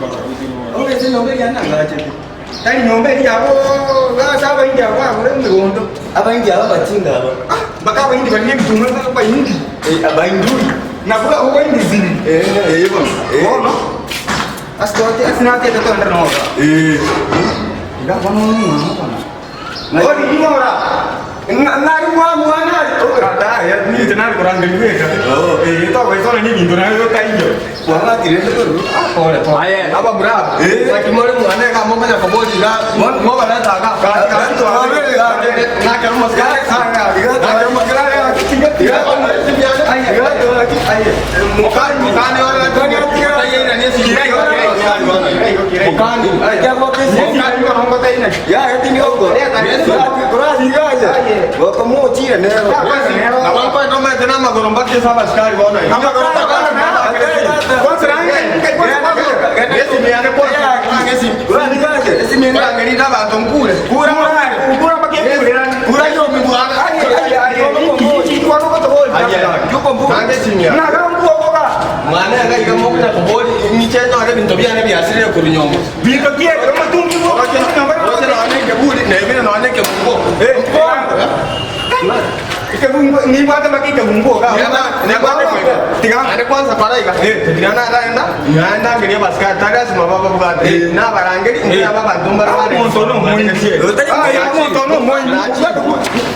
Onge ase enyomba eria nang'achete. Tari nyomba eria yabo ase abaindi abwo bagore emegondo. Abaindi aba abachinga aba. Ah, mpaka abaindi baria ebituma abaindi. Eh, abainduri. Nabwo abwo baindizini. Eh, eh, bono. Eh. Bono ase twate ase natete togende noro. Eh. Iga bono omwana bono. Ori ing'ora. Ng'ari mwana ari. Tata, ninche nare korangeria bweka. Oh. Eh, togoisana n'ebinto naye otaiyo. Kwang'akire rende korwa. Pole pole. Aye, abamura aba. Eh. Naki more mwane iga momanya kobori iga, mobareta iga. Nakero omosigari, nakero omosigari, mokani Mwana iga iga mokonya kobori inche nyore ebinto biane biasirire korwa nyomba. Binto ki ebio omotungi bw'ogocha enyomba Roche nonya ekeburi naebire nonya ekebungo. Ekebungo nibwate mpaka ekebungo iga. Tiga. Naende kwanza kora iga. Tiga naraenda, naende angerie abasikari tari lasima bababwate. Nabarangeri, inche aba abanto mbare bare. Omonto nomoini. Omonto nomoini.